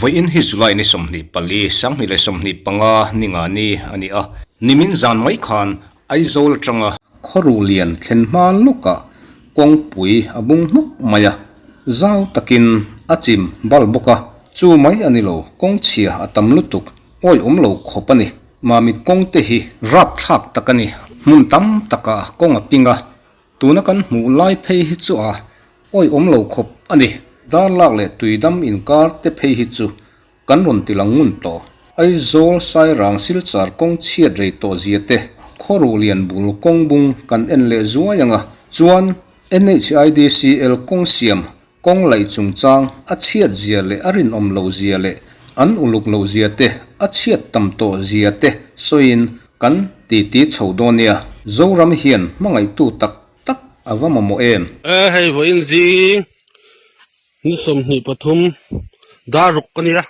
Vawiin hi July ni 24, 2025 ni nga ni a ni a. Nimin zan mai khan Aizawl atanga khawru lian thlen hma lawkah kawngpui a bung hmuk mai a, zau takin a chim bal bawk a, chu mai a ni lo, kawngchhia a tam lutuk, awi awm lo khawp a ni. Mamit kawng te hi rapthlak tak a ni, hmun tam takah kawng a ping a, tuna kan hmuh lai phei hi chu a awi awm lo khawp a ni. Darlak leh tuidam inkar te phei hi chu Kan rawn ti lang ngun tawh. Aizawl Sairang Silchar kawng chhiat rei tawh zia te, Khawruh lian bul kawng bung kan en leh zuai ang a, chuan NHIDCL kawng siam kawng laih chungchang a chhiat zia leh a rinawm loh zia leh an uluk loh zia te, a chhiat tam tawh zia te sawiin kan titi chho dawn nia. Zoram hian hmangaihtu tak tak a va mamawh em? E hei vawiin zing Ni 23 dar ruk a nia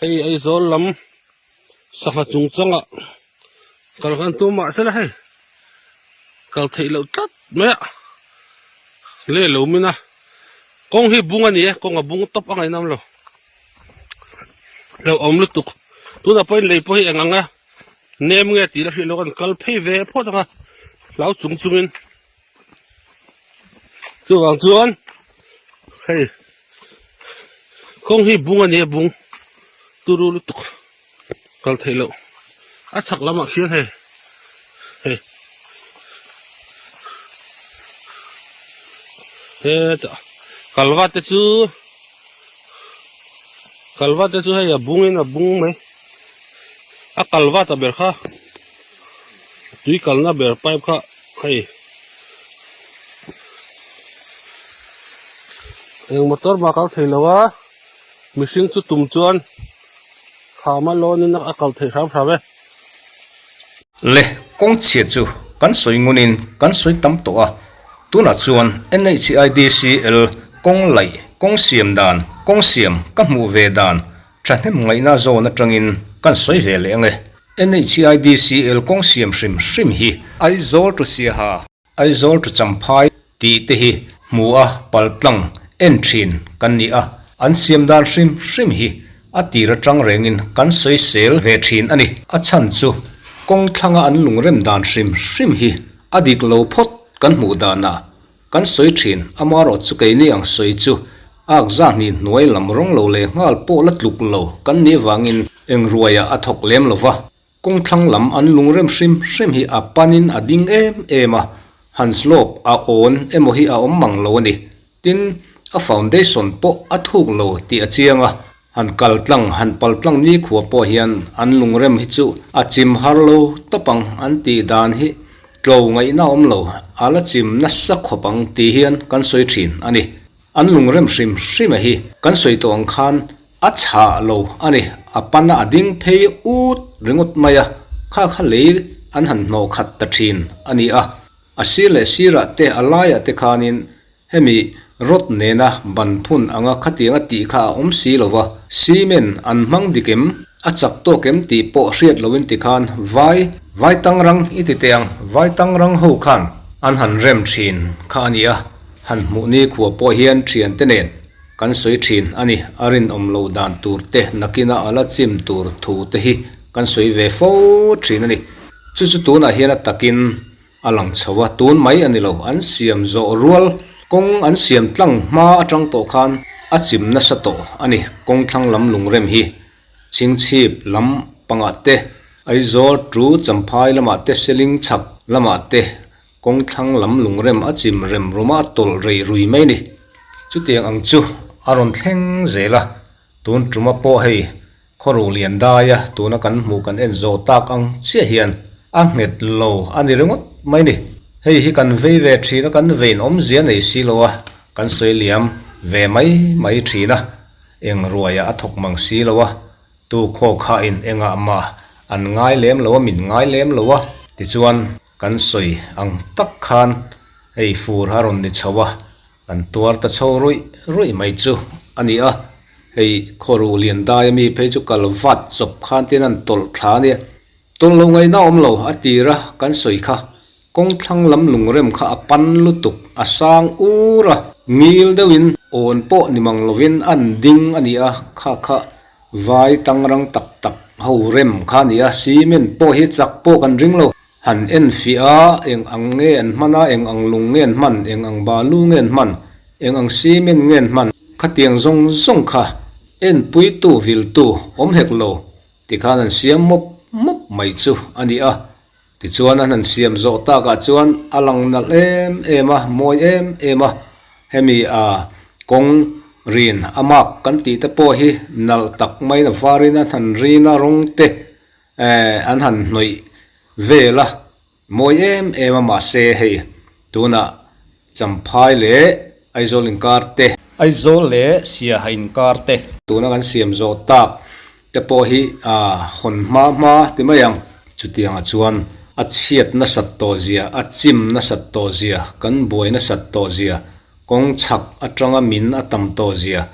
hei Aizawl lam sangha chung changah kal khan tum mahse la hei kal theih loh tlat mai a le lo min a kawng hi bung a ni e kawng a bung tawp a ngainam lo hlauhawm lutuk tunah pawhin lei pawh hi eng ang a nem nge tih la hriat loh kan kal phei ve phawt ang a hlau chung chungin. Chuvang chuan hei kawng hi bung a ni a bung turu lutuk kal theih loh a chhak lamah khian hei hei hetah kalva te chu kalva te chu hei a bung in a bung mai a kalva ta ber kha. Tui kalna ber pipe kha hei eng motor mah kal thei lo a mihring chu tum chuan kham a lawn in a kal thei hram hram e. Le kawng chhia chu kan sawi ngun in kan sawi tam tawh a tunah chuan NHIDCL kawng laih kawng siam dan kawng siam ka hmuh ve dan thahnem ngaihna zawn atangin kan sawi ve leh ang e. NHIDCL kawng siam hrim hrim hi. Aizawl to Siaha, Aizawl to Champhai tih te hi hmu a paltlang en thin kan ni a, an siam dan hrim hrim hi a tir atang rengin kan sawi sel ve thin a ni. A chhan chu kawng thlanga an lungrem dan hrim hrim hi a dik lo phawt kan hmuh danah Kan sawi thin, amarawh chu keini ang sawi chu ak zahni hnuai lam rawng lo leh nghal pawh la tluk lo kan nih vangin eng ruaiah a thawk lem lo va, kawngthlang lam an lungrem hrim hrim hi a panin a ding em em a, han slope a awn emaw hi a awm mang lo a ni. Tin, a foundation pawh a thuk lo tih a chiang a, han kal tlang han pal tlang nikhua pawh hian an lungrem hi chu a chim har lo tawp ang an tih dan hi tlo ngaihna awm lo a la chim nasa khawp ang tih hian kan sawi thin a ni. An lungrem hrim hrim a hi kan sawi tawh ang khan a chhah lo a ni, a pana a ding phei ut ringawt mai a, kha kha lei an han hnawh khat ta thin a ni a, a sir leh sirah te a laiah te khanin Hemi rod nena ban phun anga khatianga tih kha a awm si lo va, cement an hmang dik em, a chak tawk em tih pawh hriat loin tikhan vai, vai tangrang i ti teh ang, vai tangrang ho khan an han rem thin kha a ni a, han hmuh ni khua pawh hian thiante nen kan sawi thin a ni, a rinawm loh dan tur te nakina a la chim tur thu te hi kan sawi ve fo thin a ni. Chu chu tunah hian a takin A lang chho a, tun mai a ni lo, an siam zawh rual kawng an siam tlang hma atang tawh khan a chim nasa tawh a ni, kawng thlang lam lungrem hi Chhingchhip lam pangah te, Aizawl tu Champhai lamah te Seling chhak lamah te kawng thlang lam lungrem a chim rem ruma a tawlh rei rui mai a ni. Chutiang ang chu a rawn thleng zel a, tun tuma pawh hei Khawruh lian daia tuna kan hmuh kan en zawh tak ang chiah hian a nghet lo a ni ringawt mai ni. Hei hi kan vei ve thin a, kan vein awmzia nei si lo a, kan sawi liam ve mai mai thin a, eng ruaiah a thawk mang si lo a, tu khaw khain engah mah an ngai lem lo a, min ngai lem lo a, tichuan kan sawi ang tak khan hei fur a rawn ni chho a, Kan tuar ta chho ruih ruih mai chu a ni a, hei khawruh lian dai ami phei chu kal vat chawp khan tin an tawlh thla a nia. Tawlh lo ngaihna awm lo a tir a kan sawi kha. Kawng thlang lam lungrem kha a pan lutuk, a sang ur a, ngil deuhin awn pawh ni mang lovin an ding a ni a, kha kha vai tangrang tak tak ho rem kha a ni a, cement pawh hi chak pawh kan ring lo. Han en fiah a, eng ang nge an hman a, eng ang lung nge an hman, eng ang balu nge an hman, eng ang cement nge an hman, khatiang zawng zawng kha enpuitu viltu awm hek lo tikhan an siam mawp mawp mai chu a ni a. Tichuan an han siam zawh takah chuan a lang nalh em em a, mawi em em a, hemi a kawng rin a mark kan tih te pawh hi nalh tak maiin a varin an han rin a rawng te eh an han hnawih vel a, mawi em em a mahse hei tunah Champhai leh Aizawl inkar te. Aizawl leh Siaha inkar te. Tuna kan siam zawh tak te pawh hi hawn hma hma ti mai ang. Chutiangah chuan a chhiat nasat tawh zia, a chim nasat tawh zia, kan buai nasat tawh zia, kawng chhak atanga min a tam tawh zia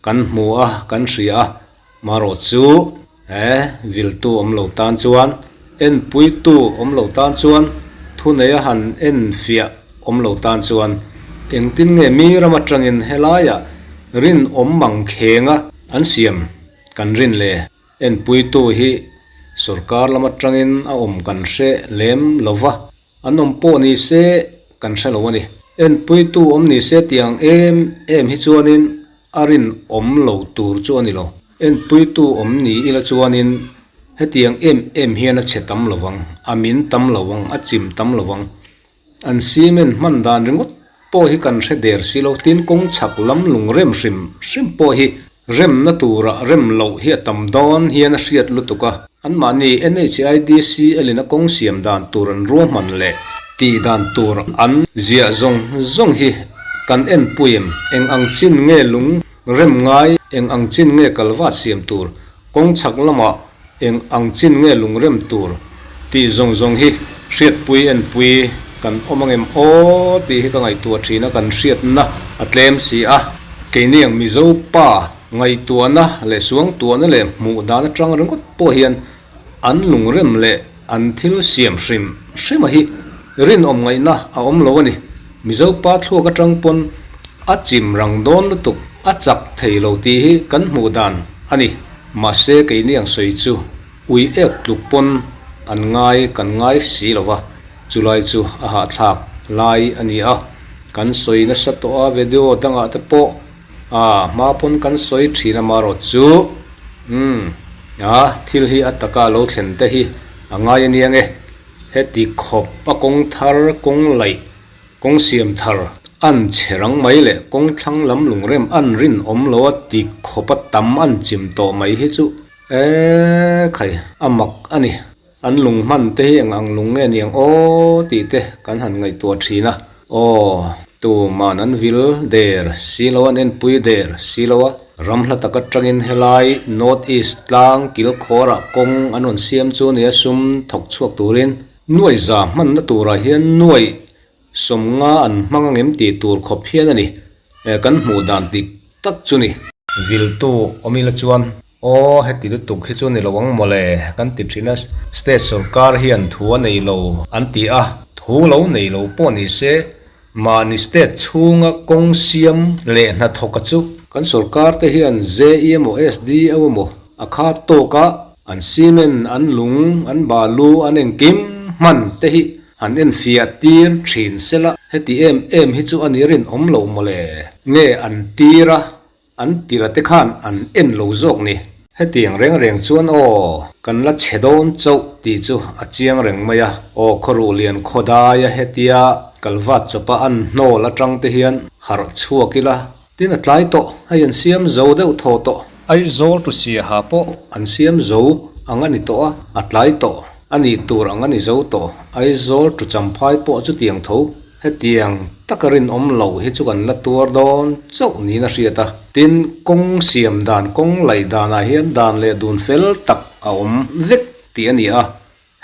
kan hmu a, kan hria a. Marawh chu he viltu awm lo tan chuan, enpuitu awm lo tan chuan, thuneia han enfiah awm lo tan chuan engtin nge mi ram atangin helaiah rinawm mang khenga an siam kan rin le? Enpuitu hi sorkar lam atangin a awm kan hre lem lo va. An awm pawh ni se kan hre lo a ni. Enpuitu awm ni se tih ang em em hi chuanin a rinawm lo tur chu a ni lo. Enpuitu awm ni ila chuanin hetiang em em hian a chhe tam lo vang, a min tam lo vang, a chim tam lo vang. An cement hman dan ringawt pawh hi kan hre der si lo. Tin, kawng chhak lam lung rem hrim hrim pawh hi Remna tura rem loh hi a tam dawn hian a hriat lutuk a, anmahni NHIDCL in a kawng siam dan tur an ruahman leh tih dan tur an ziah zawng zawng hi kan enpui em? Eng ang chin nge lung rem ngai, eng ang chin nge kalvat siam tur, kawng chhak lamah Eng ang chin nge lungrem tur tih zawng zawng hi hriatpui enpui kan awm angem aw tih hi ka ngaihtuah thin a, kan hriatna a tlem si a. Keini ang Mizo pa ngaihtuahna leh suangtuahna leh hmuh dan atang ringawt pawh hian an lungrem leh an thil siam hrim hrima hi rinawm ngaihna a awm lo a ni. Mizo pa thluak atang pawn a chim rang dawn lutuk a chak thei lo tih hi kan hmuh dan a ni. Mahse keini ang sawi chu ui ek tluk pawn an ngai kan ngai si lo va, chulai chu a hahthlak lai a ni a, kan sawi nasa tawh a video dangah te pawh a hma pawn kan sawi thin a marawh chu umm a thil hi a taka lo thlen te hi a ngai a nia nge heti khawp a kawng thar kawng laih Kawng siam thar an che rang mai leh kawng thlang lam lungrem an rinawm lo a ti khawp a tam an chim tawh mai hi chu eee khai a mak a ni. An lung hman te hi eng ang lung nge niang aw tih te kan han ngaihtuah thin a. Aw tuman an vil der si lo an enpui der si lo a. Ram hla tak atangin helai North East tlang kilkhawrah kawng an rawn siam chu nia sum thawk chhuak turin Nuai za hmanna turah hian nuai sawmnga an hmang angem tih tur khawp hian a ni. Kan hmuh dan dik tak chu ni. Viltu awm ila chuan, Aw, heti lutuk hi chu ni lo ang mawle, kan ti thin a, state sorkar hian thu a nei lo an ti a, thu lo nei lo pawh ni se, Mahni state chhunga kawng siam leh hnathawka chu kan sorkar te hian JE emaw SDO emaw a khat tawk a, an cement, an lung, an balu, an engkim hman te hi han enfiah tir thin sela heti em em hi chu a ni rinawm lo mawle. Nge an tir a An tira te khan an en lo zawk ni. Hetiang reng reng chuan aw, kan la chhe dawn chauh tih chu a chiang reng mai a. Aw khawruh lian khaw daia hetia kalvat chawpa an hnawl atang te hian harh chhuak ila tin a tlai tawh, hei an siam zo deuh thaw tawh. Aizawl tu siaha pawh an siam zo ang a ni tawh a, a tlai tawh a nih tur ang a ni zo tawh. Aizawl tu champhai pawh chutiang tho. Hetiang taka rinawm loh hi chu kan la tuar dawn chauh niin a hriat a. Tin, kawng siam dan, kawng laih danah hian dan leh dun fel tak a awm vek tih a ni a.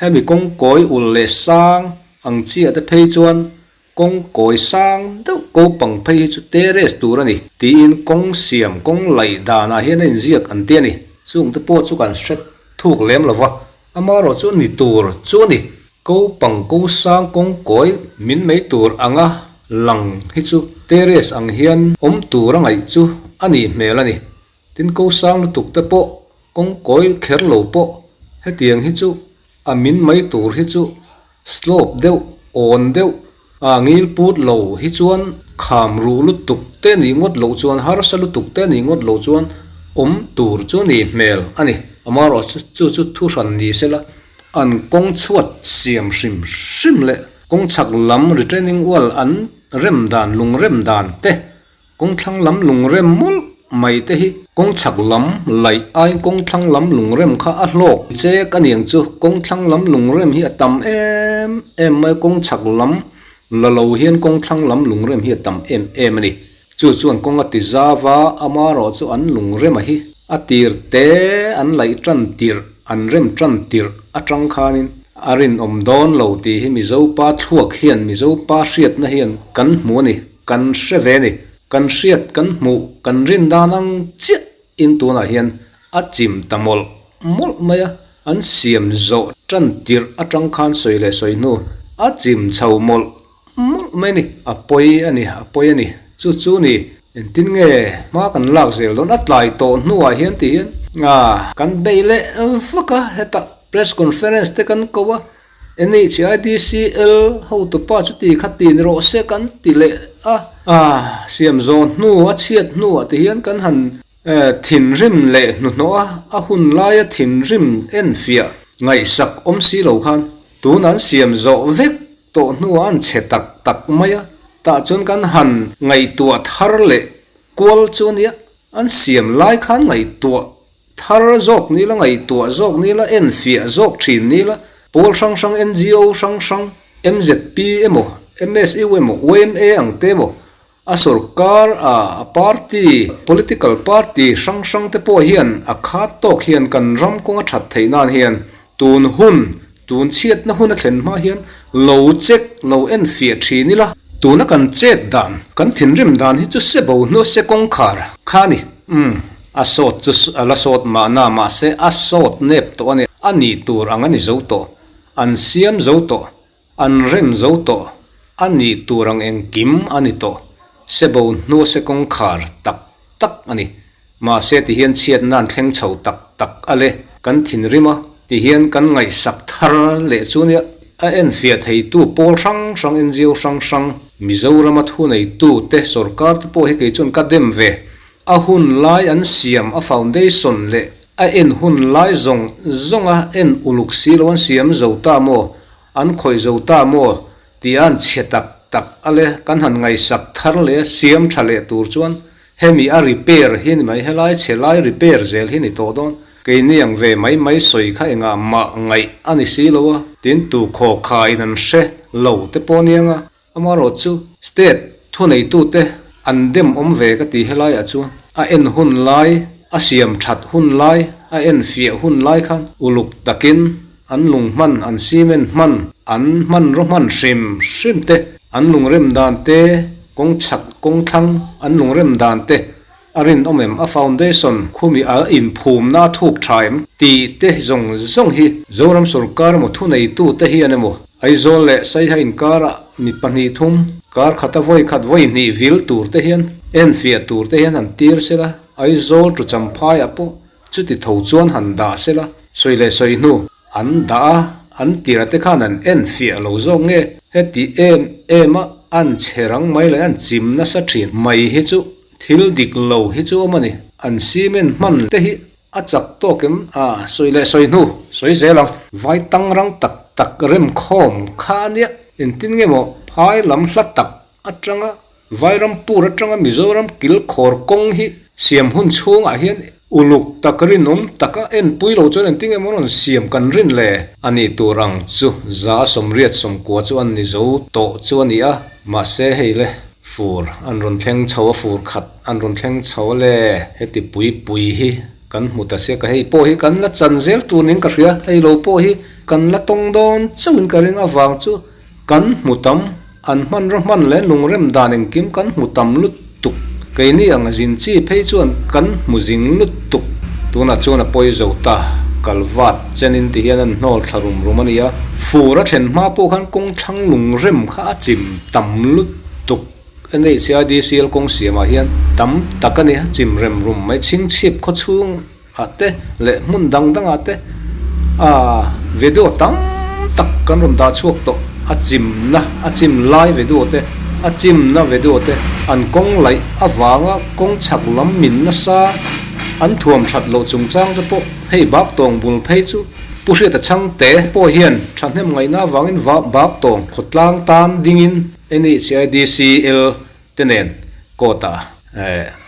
Hemi kawng kawi ulh leh sang ang chiah te phei chuan kawng kawi sang deuh ko pang phei hi chu terrace tur a ni tiin kawng siam, kawng laih danah hian a inziak an ti a ni. Chungte pawh chu kan hre thuk lem lo va, amaherawhchu ni tur chu a ni. Ko pang ko sang kawng kawi min mai tur anga lang hi chu terrace ang hian awm tur a ngaih chu a nih hmel a ni. Tin ko sang lutuk te pawh kawng kawi kher lo pawh hetiang hi chu a min mai tur hi chu slope deuh awn deuh a ngil put lo hi chuan kham ruh lutuk te nih ngawt loh chuan harsa lutuk te nih ngawt loh chuan awm tur chu nih hmel a ni. Amaherawhchu chu chu thuhran ni sela an kawng chhuat siam hrim hrim leh kawng chhak lam retaining wall an rem dan lung rem dan te Kawng thlang lam lungrem mawlh mai te hi kawng chhak lam laih aiin kawng thlang lam lungrem kha a hlawk chek a niang chu. Kawng thlang lam lungrem hi a tam em em mai a, kawng chhak lam la lo hian kawng thlang lam lungrem hi a tam em em a ni. Chu chuan kawng a ti zau a, amaherawh chu an lungrema hi a tir te an laih tan tirh, an rem tan tirh atang khanin a rinawm dawn lo tih hi Mizopa thluak hian, Mizopa hriatna hian kan hmu a ni. Kan hre ve ni. Kan hriat, kan hmuh, kan rin dan ang chiah in tunah hian a chim ta mawlh mawlh mai a, an siam zawh tan tirh atang khan sawi leh sawi hnu a chim chho mawlh mawlh mai ni. A pawi a ni, a pawi a ni. Chu chu ni, engtin nge hma kan lak zel dawn? A tlai tawh hnuah hian ti hian kan bei leh vak a, hetah press conference te kan ko a, NHIDCL hotupa chu ti kha ti ni rawh se kan ti leh a, ah siam zawh hnu a chhiat hnuah ti hian kan han thinrim leh hnuhnawh a, a hun laia thinrim enfiah ngaihsak awm si lo khan tun an siam zawh vek tawh hnuah an chhe tak tak mai a, tah chuan kan han ngaihtuah thar leh kual chu a nia, an siam lai khan ngaihtuah Thar zawk ni la, ngaihtuah zawk ni la, enfiah zawk thin ni la, pawl hrang hrang, NGO hrang hrang, MZP emaw, MSU emaw, yma ang te emaw, a sorkar a party, political party hrang hrang te pawh hian a khat tawk hian kan ram kawng a that theih nan hian tun hun, tun chhiatna hun a thlen hma hian lo check, lo enfiah thin ila. Tuna kan chet dan, kan thinrim dan hi chu se bo hnu se kawngkhar kha a ni. Umm, a sawt chu a la sawt mahna mahse a sawt nep tawh a ni. A nih tur ang a ni zo tawh, an siam zo tawh, an rem zo tawh, a nih tur ang engkim a ni tawh. Se bo hnu se kawngkhar tak tak a ni. Mahse ti hian chhiatna an thleng chho tak tak a le, kan thinrim a, ti hian kan ngaihsak thar leh chu nia a enfiah theitu pawl hrang hrang NGO hrang hrang Mizorama thuneitu te sorkar te pawh hi kei chuan ka dem ve. A hun lai an siam a foundation leh a en hun lai zawng zawng a en uluk si lo an siam zo ta maw, an khawih zo ta maw tih a an chhe tak tak a le, kan han ngaihsak thar leh a siam tha leh tur chuan Hemi a repair hi ni mai, helai chhe lai repair zel hi ni tawh dawn. Keini ang ve mai mai sawi kha engah mah ngaih a ni si lo a, tin tu khaw kha in an hre lo te pawh aniang a, amaherawh chu state thuneitute an dem awm ve ka ti helaiah chuan a en hun lai, a siam that hun lai, a en fiah hun lai khan uluk takin an lung hman, an cement hman, an hmanraw hman hrim hrim te, an lungrem dan te, kawng chhak, kawng thlang an lungrem dan te a rinawm em, a foundation khumi a inphumna a thuk tha em tih te zawng zawng hi Zoram sorkar emaw thuneitu te hian emaw Aizawl leh Saiha inkarah mi pahnih thum kar khata vawi khat vawi hnih vil tur te hian enfiah tur te hian han tir sela Aizawl tu Champhaiah pawh Chuti tho chuan han dah sela, sawi leh sawi hnu an dah a, an tira te khan an en fiah lo zawk nge? Heti em em a an che rang mai leh an chim nasa thin mai hi chu thil dik lo hi chu awm a ni. An cement hman te hi a chak tawk em? A, sawi leh sawi hnu sawi zel ang. Vai tang rang tak tak rem khawm kha a nia, engtin nge maw phai lam hla tak atanga Vairampur atanga Mizoram kilkhawr kawng hi siam hun chhungah hian uluk tak rinawm taka enpui lo chuan engtin emaw rawn siam kan rin le? A nih tur ang chu 180 sawmkua chu an ni zo tawh chu a ni a, mahse hei le fur an rawn thleng chho a fur khat an rawn thleng chho a le heti pui pui hi kan hmu ta sia ka hei pawh hi kan la chan zel tur niin ka hria hei lo pawh hi kan la tawng dawn chauhin ka ring avang chu Kan hmu tam, an hmanraw hman leh lungrem dan engkim kan hmu tam lutuk. Keini ang zin chi phei chuan kan hmu zing lutuk. Tunah chuan a pawi zo ta, kalvat chenin ti hian an hnawl thla rum rum a ni a. Fur a thlen hma pawh khan kawng thlang lung rem kha a chim tam lutuk. NHIDCL kawng siamah hian tam tak a ni a, chim rem rum mai chhingchhip khaw chhung ah te leh hmun dang dang ah te ah video tam tak kan rawn dah chhuak tawh a chimna a chim lai video te a chimna video te an kawng laih avanga kawng chhak lam min nasa an thuam that loh chungchang te pawh hei bak tawng bul phei chu Pu Hriata Chhangte pawh hian thahnem ngaihna avangin bak tawng khawtlang tan dingin NHIDCL te nen court ah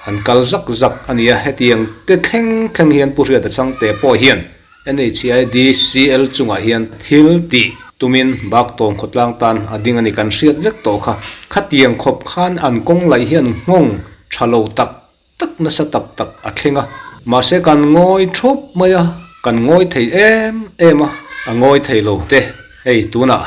an kal zak zak a ni a, hetiang te thleng thleng hian Pu Hriata Chhangte pawh hian NHIDCL chungah hian thil tih tumin Baktawng khawtlang tan a ding a ni kan hriat vek tawh kha. Khatiang khawp khan an kawng laih hian nghawng tha lo tak tak nasa tak tak a thleng a, mahse kan ngawi thup mai a, kan ngawi thei em em a, a ngawi thei lo te hei tunah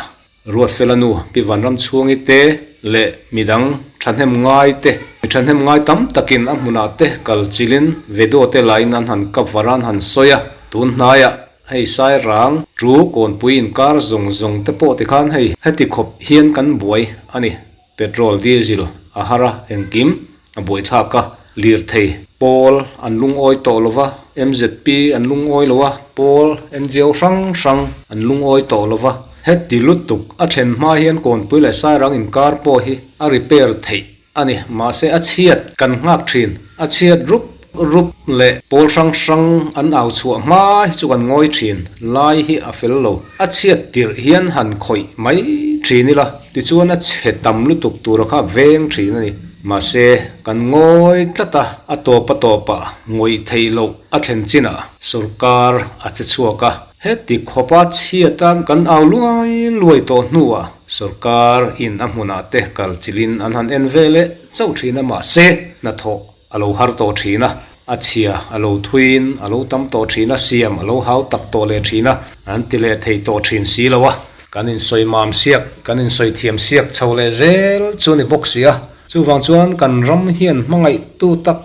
Ruatfela nu Pi Vanramchhuangi te leh midang thahnem ngai te, mi thahnem ngai tam takin a hmunah te kal chilin video te lain an han kap var a, an han sawi a. Tun hnaiah hei Sairang, Tu Kawnpui inkar zawng zawng te pawh tikhan hei heti khawp hian kan buai a ni. Petrol, diesel a har a, engkim a buaithlak a, lirthei pawl an lungawi tawh lo va, MZP an lungawi lo a, pawl NGO hrang hrang an lungawi tawh lo va. Heti lutuk a thlen hma hian Kawnpui leh Sairang inkar pawh hi a repair theih a ni. Mahse a chhiat kan nghak thin, a chhiat rup rup leh pawl hrang hrang an au chhuah hma hi chu kan ngawi thin lai hi a fel lo. A chhiat tirh hian han khawih mai thin ila tichuan a chhe tam lutuk tura kha veng thin a ni. Mahse kan ngawi tlat a, a tawp a tawpah ngawih theih loh a thlen chinah sorkar a che chhuak a. Heti khawpa chhiata kan au luai luai tawh hnuah sorkar in a hmunah te kal chilhin an han en ve leh chauh thin a mahse hnathawh A lo har tawh thin a, a chhia a lo thuiin a lo tam tawh thin a, siam a lo hau tak tawh leh thin a, an ti leh thei tawh thin si lo a. Kan insawi mam siak, kan insawi thiam siak chho leh zel chu ni bawk si a. Chuvang chuan kan ram hian hmangaihtu tak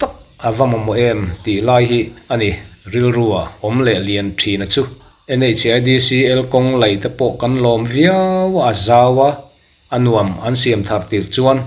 tak a va mamawh em tih lai hi a ni rilrua awm leh lian thin a chu. NHIDCL kawng laih te pawh kan lawm viau a, a zau a, A nuam an siam thar tir chuan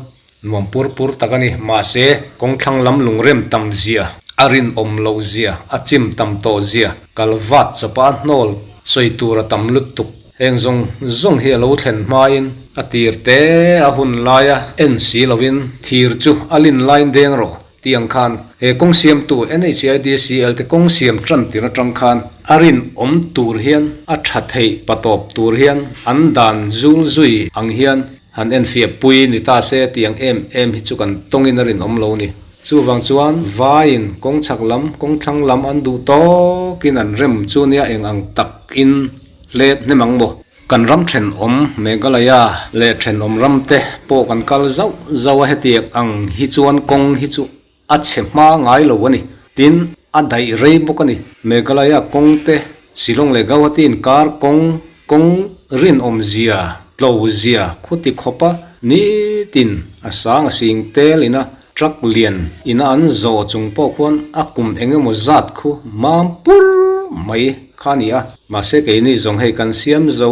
nuam pur pur tak a ni. Mahse, kawngthlang lam lungrem tam zia, a rinawm loh zia, a chim tam tawh zia, kal vat chawpa a hnawl sawi tur a tam lutuk. Heng zawng zawng hi a lo thlen hmain a tir te a hun laia en si lovin thir chu a lin lain deng rawh. Tih ang khan he kawng siamtu NHIDCL te kawng siam tan tir atang khan a rinawm tur hian a tha theih patawp tur hian an dan zul zui ang hian han enfiah pui ni ta se tih ang em em hi chu kan tawngin a rinawm lo ni. Chuvang chuan vaiin kawng chhak lam kawng thlang lam an duh tawkin an rem chu nia eng ang takin hlet hnem ang maw? Kan ram thenawm Meghalaya leh thenawm ram te pawh kan kal zauh zauh a hetiang ang hi chuan kawng hi chu a chhe hma ngai lo a ni. Tin, a daih rei bawk a ni. Meghalaya kawng te, Shillong leh Gauhati inkar kawng, kawng rinawm zia, tlo zia khuti khawpa nitin a sang a sing tel ina truck lian ina an zawh chung pawh khuan a kum eng emaw zat khu mam pur mai kha a ni a. Mahse keini zawng hei kan siam zo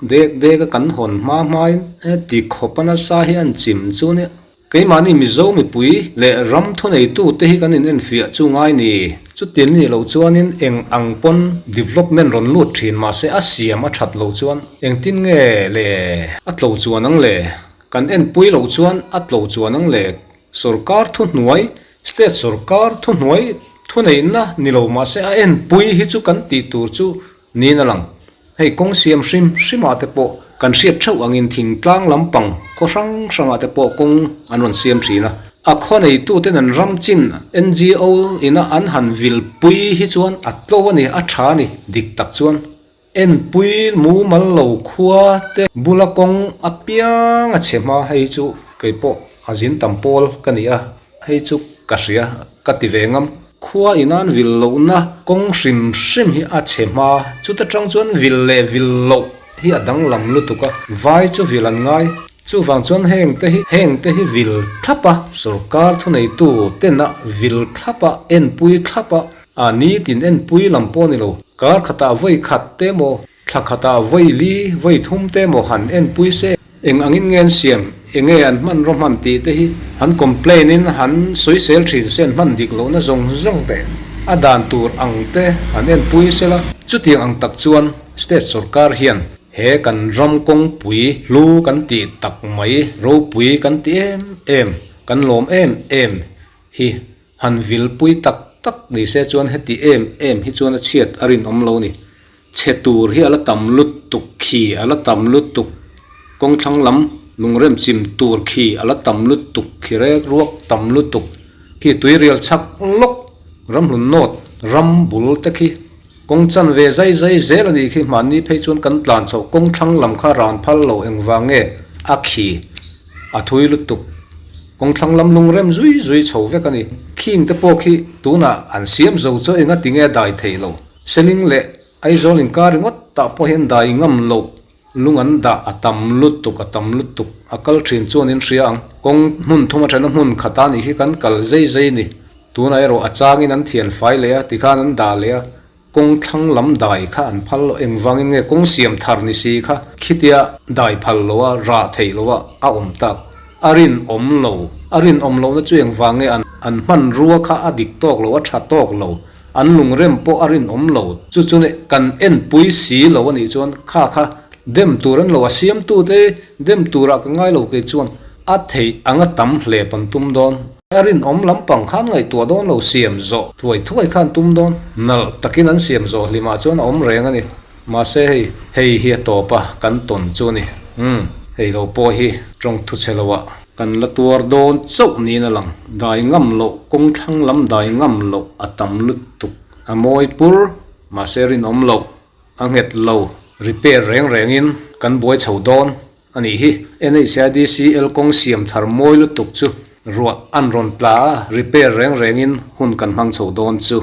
dek dek a kan hawn hma hmain heti khawp a nasa hi an chim chu nia. Keimahni Mizo mipui leh ram thuneitu te hi kan inenfiah chu ngai ni. Chutin nih loh chuanin eng ang pawn development rawn lut thin mahse a siam a that loh chuan engtin nge le a tlo chuan ang le? Kan enpui loh chuan a tlo chuan ang le? Sorkar thuhnuai State sorkar thuhnuai thuneihna ni lo mahse a enpui hi chu kan tih tur chu niin a lang. Hei kawng siam hrim hrimah te pawh kan hriat theuh angin thingtlang lampang khaw hrang hrangah te pawh kawng an rawn siam thin a. A khaw neituten an ram chin NGO ina an han vilpui hi chuan a tlo a ni, a tha a ni dik tak chuan. Enpui mumal lo khua te bula kawng apiang a chhe hma hei chu kei pawh a zin tam pawl ka ni a, hei chu ka hria ka ti ve ngam. Khua inan vil lohna kawng hrim hrim hi a chhe hma, chuta tang chuan vil leh vil loh hi a danglam lutuk a, vai chu vil an ngai. Chuvang chuan heng te hi heng te hi vil thlap a, sorkar thuneitu tena vil thlap a, enpui thlap a, a nitin enpui lam pawh a ni lo. Kar khatah vawi khat te maw? Thla khatah vawi li, vawi thum te emaw han enpui se. Eng angin nge an siam, enge an hmanraw hman tih te hi han complain in han sawisel thin se an hman dik lohna zawng zawng te a dan tur ang te han enpui se la. Chutiang ang tak chuan state sorkar hian he kan ram kawngpui hlu kan tih tak mai ropui kan ti em em, kan lawm em em hi han vilpui tak tak ni se chuan heti em em hi chuan a chhiat a rinawm lo ni. Chhe tur hi a la tam lutuk khi a la tam lutuk, kawng thlang lam lungrem chim tur khi a la tam lutuk khi rek ruak tam lutuk khi tuirial chhak lawk ramhlun nawt ram bul te khi kawng chan ve zai zai zel a nih khi hmanni phei chuan kan tlan chhoh kawng thlang lam kha ran phal lo engvang nge a khi a thui lutuk kawng thlang lam lungrem zui zui chho vek a ni khing te pawh khi tunah an siam zo chu enga tinge a dai thei lo. Seling leh Aizawl inkar ringawt tah pawh hian dai ngam loh lung an dah a tam lutuk a tam lutuk a kal thin chuan in hria ang. Kawng hmun thum atana hmun khat a nih hi kan kal zei zei ni. Tunah erawh a changin an thian fai leh a tikhan an dah leh a, kawng thlang lam dai kha an phal loh engvangin nge kawng siam thar ni si kha khitia dai phal loh a rah theih loh a a awm tak. A rinawm lo a rinawm lohna chu engvang nge an hmanrua kha a dik tawk lo a tha tawk lo. An lungrem pawh a rinawm lo. Chu chu kan enpui si lo a nih chuan kha kha dem tur an lo a siamtute dem turah ka ngai lo kei chuan a theih anga tam hle pan tum dawn. A rinawm lampang khan ngaihtuah dawn lo siam zawh thuai thuai khan tum dawn. Nalh takin an siam zawh hlimah chuan a awm reng a ni. Mahse hei hei hi a tawp a kan tawn chu a ni. Umm hei lo pawh hi tawng thu chhe loah Kan la tuar dawn chauh niin a lang. Dai ngam loh, kawng thlang lam dai ngam loh a tam lutuk. A mawi pur, mahse rinawm loh, a nghet lo. Repair reng rengin kan buai chho dawn a nih hi. NHIDCL kawng siam thar mawi lutuk chu ruah an rawn tla a, repair reng rengin hun kan hmang chho dawn chu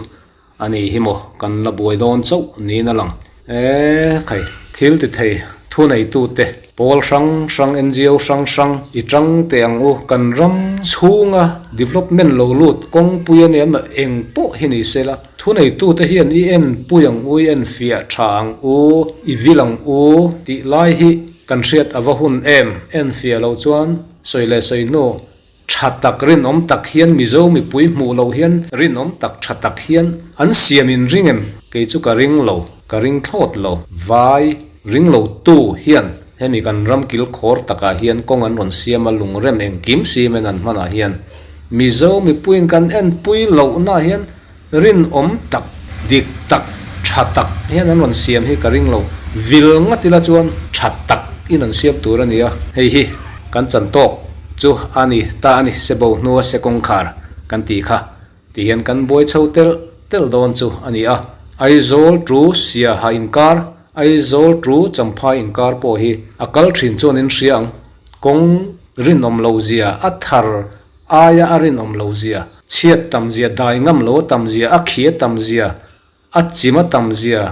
A ni hi maw, kan la buai dawn chauh niin a lang. E khai, thil ti thei, thuneitute, pawl hrang hrang, ngo hrang hrang i tang teh ang u, kan ram chhunga development lo lut kawngpui a nia maw eng pawh hi ni se la, thuneitute hian i en pui ang u, i en fiah tha ang u, i vil ang u tih lai hi kan hriat a va hun em, en fiah loh chuan sawi leh sawi hnu Tha tak rinawm tak hian Mizo mipui hmuh loh hian rinawm tak tha tak hian an siam in ring em? Kei chu ka ring lo, ka ring thlawt lo. Vai ring lo tu hian hemi kan ram kil khawr takah hian kawng an rawn siam a lungrem engkim cement an hmanah hian Mizo mipuiin kan enpui lohna hian rinawm tak dik tak tha tak hian an rawn siam hi ka ring lo. Vil nghat ila chuan tha tak in an siam tur a ni a, hei hi kan chan tawk chu a ni ta a ni, sebo hnua se kawngkhar kan tih kha ti hian kan buai chho telh telh dawn chu a ni a. Aizawl tu Siaha inkar, Aizawl tu Champhai inkar pawh hi a kal thin chuan in hria ang, kawng rinawm loh zia a thar aia a rinawm loh zia. Chhiat tam zia, dai ngam lo a tam zia, a khi a tam zia, a chim a tam zia,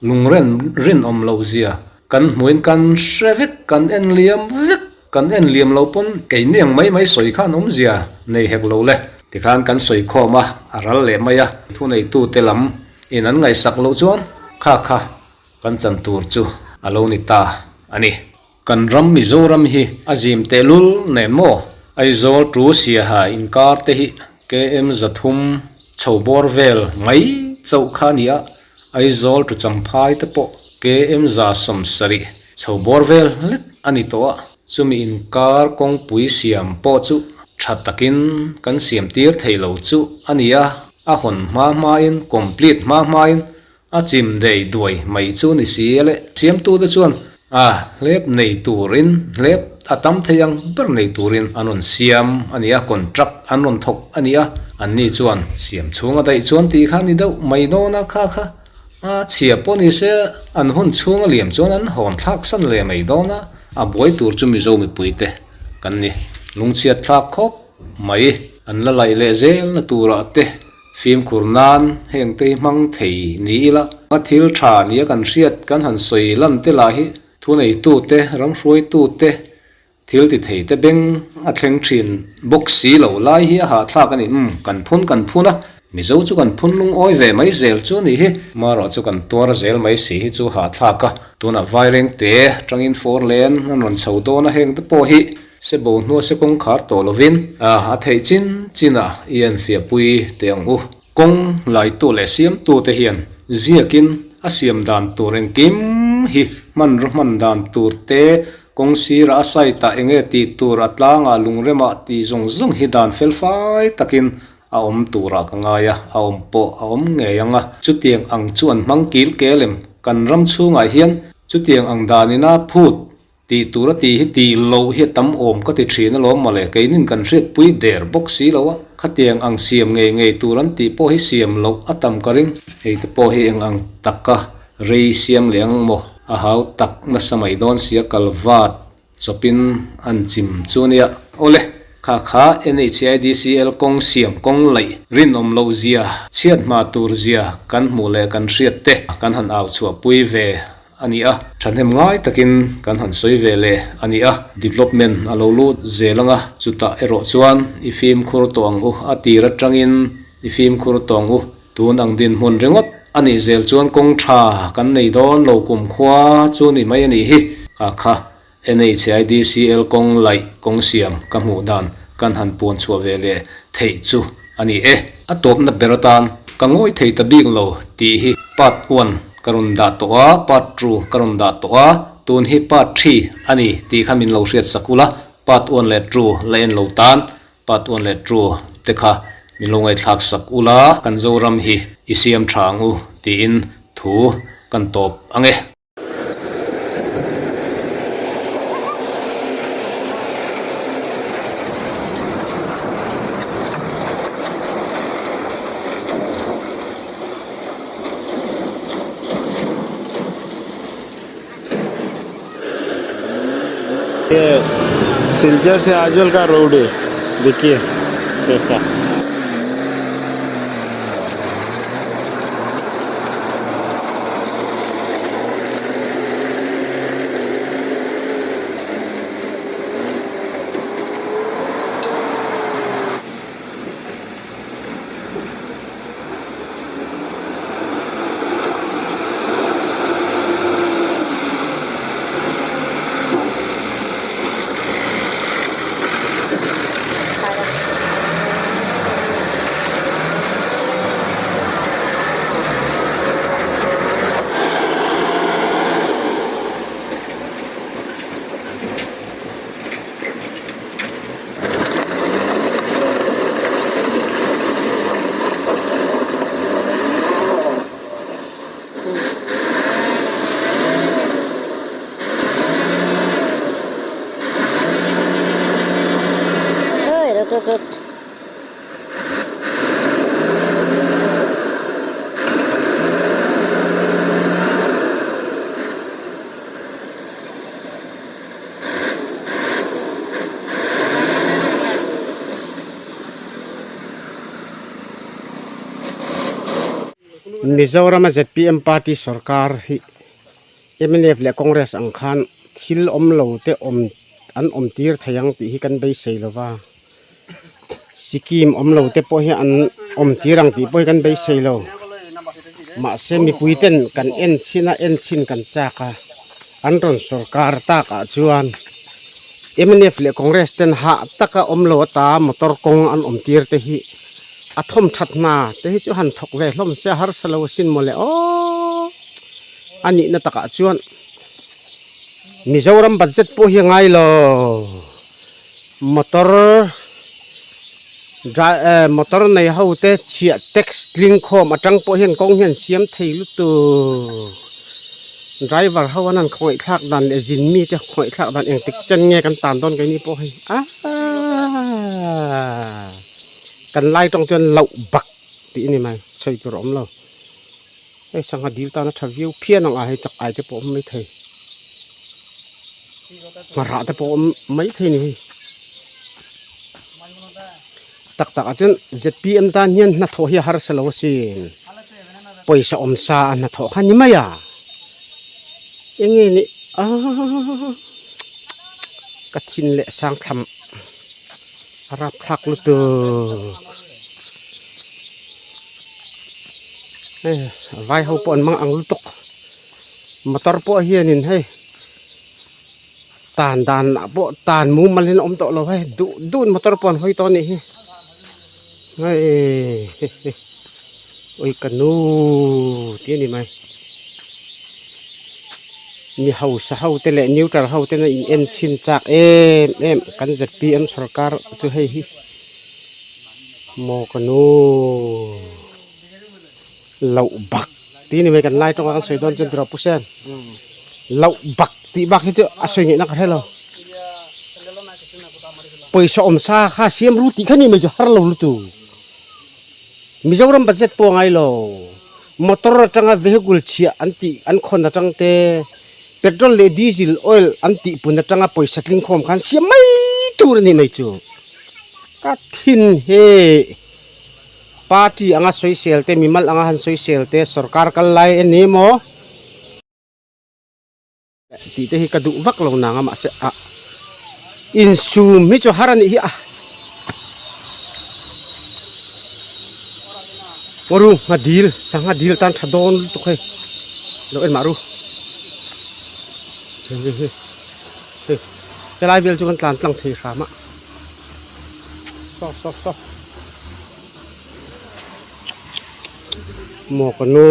lungren rinawm loh zia kan hmuin kan hre vek, kan en liam vek, kan en liam lo pawn keini ang mai mai sawi khan awmzia nei hek lo le. Tikhan kan sawi khawm a, a ral leh mai a, thuneitute lam in an ngaihsak loh chuan kha kha kan chan tur chu a lo ni ta a ni. Kan ram Mizoram hi a zim tehlul nen maw? Aizawl tu Siaha inkar te hi KM 300 chho bawr vel mai chauh kha a ni a, Aizawl tu Champhai te pawh KM 70 chho bawr vel hlek a ni tawh a, chumi inkar kawngpui siam pawh chu tha takin kan siam tir thei lo chu a ni a, a hawn hma hmain complete hma hmain A chim dei duai mai chu ni si a le. Siamtute chuan a hlep nei turin hlep a tam thei ang ber nei turin an rawn siam a ni a, contract an rawn thawk a ni a. Anni chuan siam chhunga daih chuan tih kha ni deuh mai dawn a, kha kha a chhia pawh ni se an hun chhunga liam chuan an hawn thlak san leh mai dawn a, a buai tur chu Mizo mipuite kan ni. Lungchhiat thlak khawp mai an la laih leh zelna turah te. Fimkhur nan heng te hi hmang thei ni ila, a thil tha nia kan hriat kan han sawi lan te lah hi thuneitute, ramhruaitute, thil ti thei te beng a thleng thin bawk si lo lai hi a hahthlak a ni. Umm, kan phun kan phun a. Mizo chu kan phun lungawi ve mai zel chu a nih hi. Marawh chu kan tuar zel mai si hi chu hahthlak a. Tunah vaireng te tangin four lane an rawn chho dawn a heng te pawh hi se bo hnua se kawngkhar tawh lovin a theih chin chinah i enfiah pui teh ang u. Kawng laitu leh siamtu te hian ziakin a siam dan tur engkim hi hmanraw hman dan tur te kawng sirah a site ah enge tih tur a tlangah lungremah tih zawng zawng hi dan fel fai takin a awm turah ka ngai a, a awm pawh a awm ngei ang a. Chutiang ang chu an hmang kil kel em? Kan ram chhungah hian chutiang ang danina phut tih tur a tih hi tih loh hi a tam awm ka ti thin alawm mawle, keinin kan hriatpui der bawk si lo a, khatiang ang siam ngei ngei tur an tih pawh hi siam loh a tam ka ring. Hei te pawh hi eng ang taka rei siam leh ang maw? A hau tak nasa mai dawn sia kal vat Chawpin an chim chu nia. Awle, kha kha NHIDCL kawng siam kawng laih rinawm loh zia, chhiat hma tur zia kan hmuh leh kan hriat te kan han au chhuah pui ve a ni a. Thahnem ngai takin kan han sawi ve leh a ni a. Development a lo lut zel ang a, chutah erawh chuan i fimkhur tawh ang u, a tir atangin i fimkhur tawh ang u. Tun ang dinhmun ringawt a nih zel chuan kawng tha kan nei dawn lo kumkhua chu ni mai a nih hi. Kha kha NHIDCL kawng laih kawng siam ka hmuh dan kan han puan chhuah ve leh theih chu a ni e. A tawpna ber atan ka ngawi thei ta bik lo tih hi part one ka rawn dah tawh a, part two ka rawn dah tawh a, tun hi part three a ni tih kha min lo hriat sak ula, part one leh two la en lo tan Part one leh two te kha min lo ngaihthlak sak ula, kan Zoram hi i siam tha ang u tiin thu kan tawp ang e. ये सिलचर से आजोल का रोड है देखिए कैसा Mizoram a zpm party sorkar hi mnf leh congress ang khan thil awm lo te awm an awm tir thei ang tih hi kan beisei lo va Sikkim awm lo te pawh hi an awm tir ang tih pawh hi kan beisei lo mahse mipui ten kan en chhin a en chhin kan chak a. An rawn sorkar takah chuan mnf leh Congress ten hah taka awm lo ata motor kawng an awm tir te hi a thawm that hna te hi chu han thawk ve hlawm se a harsa lo asin mawle aww a nihna takah chuan Mizoram budget pawh hi a ngai lo motor motor nei ho te chhiah tax tling khawm atang pawh hian kawng hian siam thei lutuk driver ho an han khawngaih thlak dan leh zin mi te khawngaih thlak dan engtik chen nge kan tan dawn keini pawh hei aaa kan lai tawng chuan loh bak tih a ni mai sawi tur a awm lo hei sangha dil tan a tha viau phian ang a hei chak ai te pawh a awm maithei. Ngharah te pawh a awm maithei a ni hei tak tak ah chuan zpm tan hian hnathawh hi a harsa lo asin pawisa awm sa a hnathawh kha a ni mai a eng nge ni aaa ka thin leh sang thlam a rapthlak lutuk. Hei vai ho pawh an mang ang lutuk motor pawh hianin hei tan dan ah pawh tan mumal in a awm tawh lo hei duh duh in motor pawh an hawi tawh a nih hi hei ui ka nu tih a ni mai mi hausa ho te leh neutral ho ten a in en chhin chak em em kan zpm sorkar chu hei hi maw ka nu. Loh bak tih ni mai kan lai tawng a kan sawi dawn chuan tiraw pu sen loh bak tih bak hi chu a sawi ngaihna ka hre lo pawisa awm sa kha siam ru tih kha ni mai chu har lo lutu Mizoram budget pawh a ngai lo motor atanga vehicle chhiah an tih an khawn atang te petrol leh diesel oil an tih pun atanga pawisa tling khawm khan siam mai tur a ni mai chu ka thin he. Party anga sawisel te, mimal anga han sawisel te, sorkar kal lai a ni maw? Tih te hi ka duh vak lo nang a mahse ah insum hi chu har a nih hi a. Ngaw ru ngha dil sangha dil tan tha dawn lutuk hei lo en mah ru hei hei hei hei helai vel chu kan tlan tlang thei hram a. Saw saw saw Maw ka nu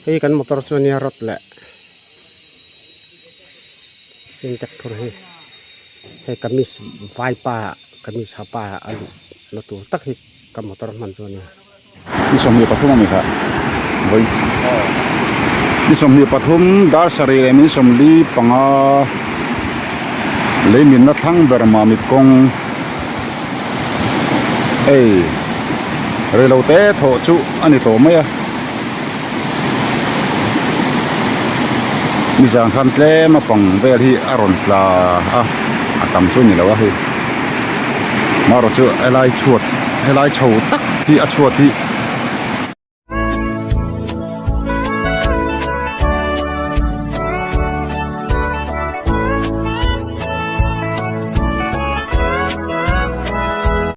Hei kan motor chu ania rawt leh Sintex phur hi Hei kamis vaipa kamis ha pa a luh na tur tak hi ka motor hman chu ania. Ni 23 a ni kha vawi ni 23 dar sarih leh min 45 lei minna thlang ber mamit kawng hei reilo te thawh chu a ni tawh mai a nizan khan tlem a pang vel hi a rawn tla a a tam chu a ni lo a hei marawh chu helai chhuat helai chho tak hi a chhuat hi.